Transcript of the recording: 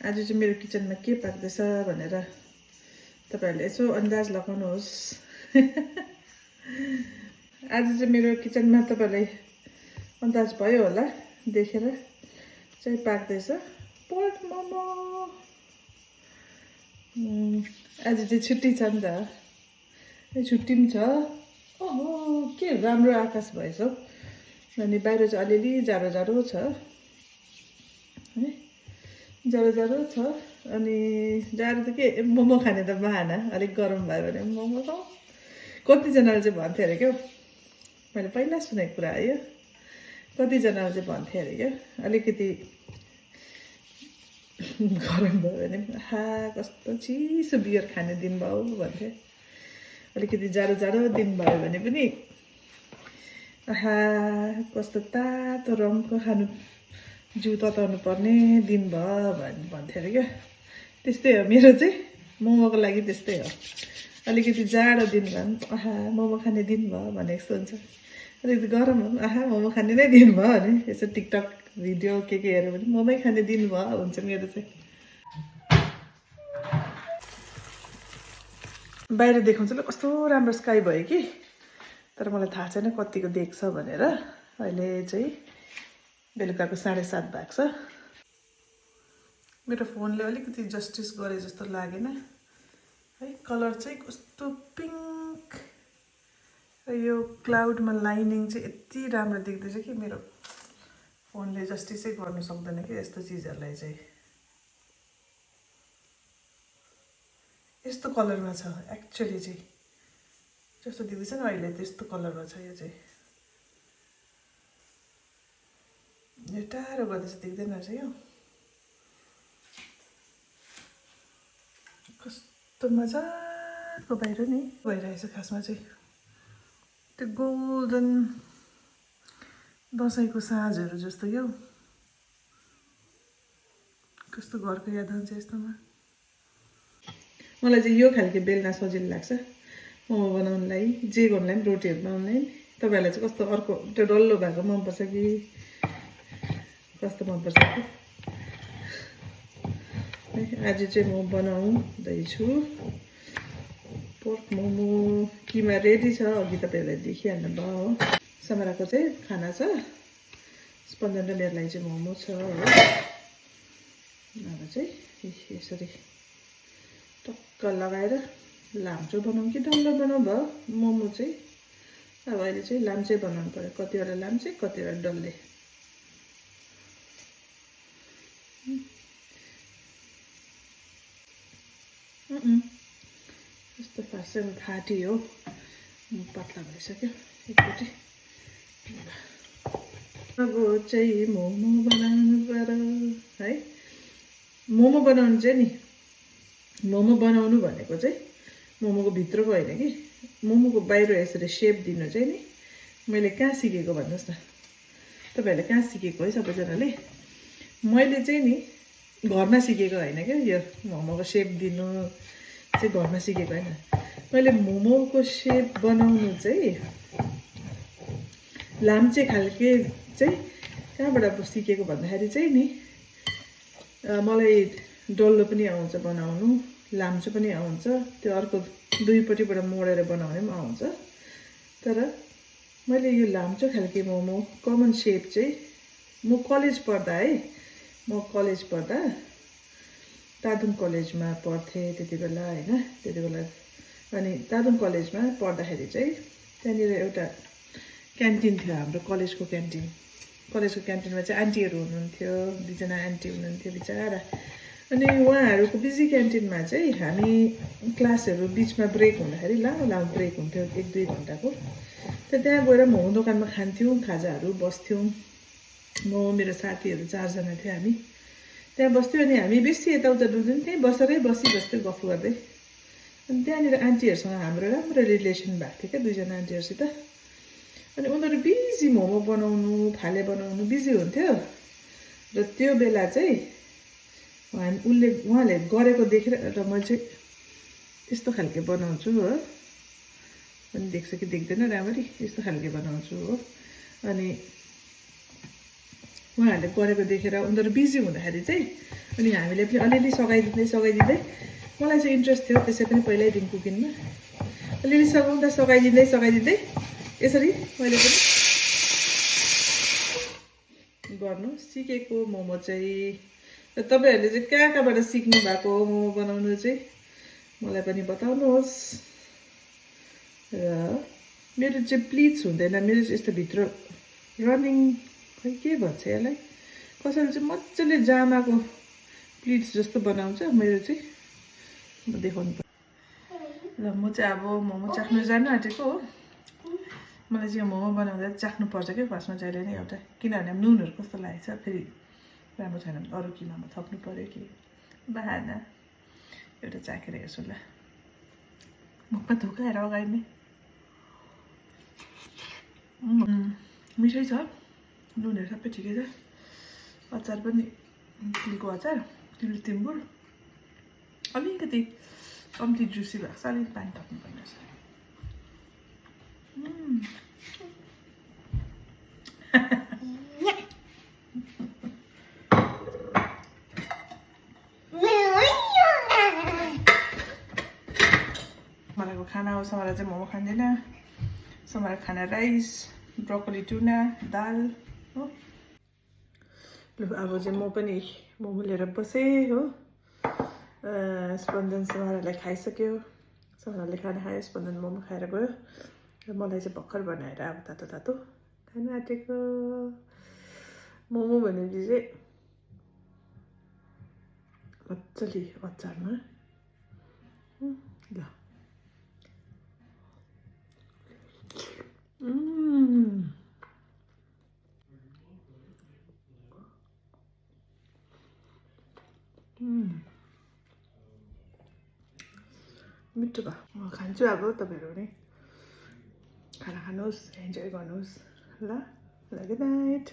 आज चाहिँ मेरो किचनमा के पाक्दैछ भनेर तपाईहरुले यसो अन्दाज लगाउनुहोस्। आज चाहिँ मेरो किचनमा तपाईहरुलाई अन्दाज भयो होला देखेर चाहिँ पाक्दैछ पोर्क मोमो। आज चाहिँ छुट्टी छ नि त, छुट्टी पनि छ। ओहो के राम्रो आकाश भएछ हौ। अनि बाहिर चाहिँ अलिअलि जाडो जाडो छ है, जाडो जाडो छ। अनि जाडो त के मोमो खाने त बहाना, अलिक गरम भयो भने मोमो खाउँ। कतिजनाले चाहिँ भन्थ्यो अरे क्या, मैले पहिला सुनेको कुरा हो यो। कतिजनाले चाहिँ भन्थ्यो अरे क्या, अलिकति गरम भयो भने आहा कस्तो चिसो बियर खाने दिन भयो भन्थ्यो। अलिकति जाडो जाडो दिन भयो भने पनि आहा कस्तो तातो रमको खानु, जिउ तताउनु पर्ने दिन भयो भन्थ्यो अरे क्या। त्यस्तै हो मेरो चाहिँ, मोमोको लागि त्यस्तै हो। अलिकति जाडो दिन भयो भने आहा मोमो खाने दिन भयो भने जस्तो हुन्छ। अलिकति गरम हो आहा मोमो खाने नै दिन भयो भने यसो टिकटक भिडियो के हेऱ्यो भने मोमै खाने दिन भयो हुन्छ मेरो चाहिँ। बाहिर देखाउँछ ल कस्तो राम्रो स्काई भयो कि, तर मलाई थाहा छैन कतिको देख्छ भनेर। अहिले चाहिँ बेलुकाको 7:30 भएको छ। मेरो फोनले अलिकति जस्टिस गरे जस्तो लागेन है। कलर चाहिँ कस्तो पिङ्क, यो क्लाउडमा लाइनिङ चाहिँ यति राम्रो देख्दैछ कि मेरो फोनले जस्टिसै गर्नु सक्दैन कि यस्तो चिजहरूलाई चाहिँ। यस्तो कलरमा छ एक्चुअली चाहिँ, जस्तो देख्दैछ नि अहिले त्यस्तो कलरमा छ यो चाहिँ। यो टाढो गर्दैछ देख्दैन रहेछ यो, कस्तो मजाको बाहिर नि भइरहेछ खासमा चाहिँ। त्यो गोल्डन दसैँको साँझहरू जस्तो यो, कस्तो घरको याद आउँछ यस्तोमा। मलाई चाहिँ यो खालको बेलना सजिलो लाग्छ मोमो बनाउनुलाई, जे गर्नुलाई पनि, रोटीहरू बनाउनुलाई। तपाईँहरूलाई चाहिँ कस्तो अर्को त्यो डल्लो भएको मनपर्छ कि कस्तो मनपर्छ कि? आज चाहिँ म बनाउँदैछु पोर्क मोमो। किमा रेडी छ, अघि तपाईँहरूलाई देखिहाल्नु भयो हो। समराको चाहिँ खाना छ, स्पन्दन र मेरो लागि चाहिँ मोमो छ हो। अब चाहिँ यसरी टक्क लगाएर लाम्चो बनाऊँ कि डल्लो बनाऊँ भयो मोमो चाहिँ। अब अहिले चाहिँ लाम्चै बनाउनु पर्यो, कतिवटा लाम्चे कतिवटा डल्ले। यस्तो फास्ट फाटी हो, पतला भइसक्यो एकपट्टि। अब चाहिँ मोमो बनाउनु पर्यो है। मोमो बनाउनु चाहिँ नि, मोमो बनाउनु भनेको चाहिँ मोमोको भित्रको होइन कि, मोमोको बाहिर यसरी सेप दिनु चाहिँ नि मैले कहाँ सिकेको भन्नुहोस् न। तपाईँहरूले कहाँ सिकेको है सबैजनाले? मैले चाहिँ नि घरमा सिकेको होइन क्या, यो मोमोको सेप दिनु चाहिँ घरमा सिकेको होइन। मैले मोमोको सेप बनाउनु चाहिँ लाम्चे खालके चाहिँ कहाँबाट सिकेको भन्दाखेरि चाहिँ नि, मलाई डल्लो पनि आउँछ बनाउनु, लाम्चो पनि आउँछ, त्यो अर्को दुईपट्टिबाट मोडेर बनाउने पनि आउँछ। तर मैले यो लाम्चो खालके मोमो कमन सेप चाहिँ म कलेज पढ्दा है, म कलेज पढ्दा तादुङ कलेजमा पढ्थेँ त्यति बेला होइन। त्यति बेला अनि तादुङ कलेजमा पढ्दाखेरि चाहिँ त्यहाँनिर एउटा क्यान्टिन थियो हाम्रो कलेजको क्यान्टिन। कलेजको क्यान्टिनमा चाहिँ आन्टीहरू हुनुहुन्थ्यो, 2जना आन्टी हुनुहुन्थ्यो बिचरा। अनि उहाँहरूको बिजी क्यान्टिनमा चाहिँ हामी क्लासहरू बिचमा ब्रेक हुँदाखेरि लामो ब्रेक हुन्थ्यो 1-2 घन्टाको। त्यहाँ गएर मोमो दोकानमा खान्थ्यौँ, खाजाहरू बस्थ्यौँ। म मेरो साथीहरू 4जना थियो, हामी त्यहाँ बस्थ्यौँ। अनि हामी बेसी यताउता डुल्थ्यौँ, त्यहीँ बसेरै बस्थ्यौँ गफ गर्दै। अनि त्यहाँनिर आन्टीहरूसँग हाम्रो राम्रो रिलेसन भएको थियो क्या, 2जना आन्टीहरूसित। अनि उनीहरू बिजी मोमो बनाउनु, फाले बनाउनु बिजी हुन्थ्यो। र त्यो बेला चाहिँ उहाँले गरेको देखेर र मैले चाहिँ यस्तो खालके बनाउँछु हो। अनि देख्छ कि देख्दैन राम्ररी, यस्तो खालके बनाउँछु हो। अनि उहाँहरूले गरेको देखेर उनीहरू बिजी हुँदाखेरि चाहिँ अनि हामीले पनि अलिअलि सघाइदिँदै मलाई चाहिँ इन्ट्रेस्ट थियो त्यसै पनि पहिल्यैदेखि कुकिङमा अलिअलि सघाइदिँदै यसरी मैले पनि गर्नु सिकेको मोमो चाहिँ र तपाईँहरूले चाहिँ कहाँबाट सिक्नु भएको मोमो बनाउनु चाहिँ मलाई पनि बताउनुहोस् र मेरो चाहिँ प्लिज हुँदैन मेरो चाहिँ यस्तो भित्र रनिङ खै के भन्छ यसलाई कसैले चाहिँ मजाले जामाको प्लिट्स जस्तो बनाउँछ मेरो चाहिँ म देखाउनु पर्छ ल म चाहिँ अब मोमो चाख्नु जानु आँटेको हो मलाई चाहिँ यो मोमो बनाउँदा चाख्नु पर्छ क्या फर्स्टमा जहिले नै एउटा किनभने नुनहरू कस्तो लागेको छ फेरि राम्रो छैन भने अरू किमामा थप्नु पऱ्यो कि बाहाना एउटा चाखेर हेर्छु ल मुखमा धोकाएर अगाडि नै मिठै छ नुनहरू सबै ठिकै छ अचार पनि तिलको अचार तिल तिम्बुर अलिकति कम्ती जुसी भएको छ अलिकति पानी थप्नुपर्ने रहेछ समराको खाना हो समरा चाहिँ मोमो खाँदैन समरा खाना राइस ब्रोकोली टुना दाल हो ल अब चाहिँ म पनि मोमो लिएर बसेँ हो स्पन्दन समरालाई खाइसक्यो समराले खाना खायो स्पन्दन मोमो खाएर गयो र मलाई चाहिँ भर्खर बनाएर अब तातो तातो खानु आँटेको मोमो भनेपछि चाहिँ मजाले अचारमा ल मिठो भयो म खान्छु अब तपाईँहरू पनि खाना खानुहोस् इन्जोय गर्नुहोस् ल गुड नाइट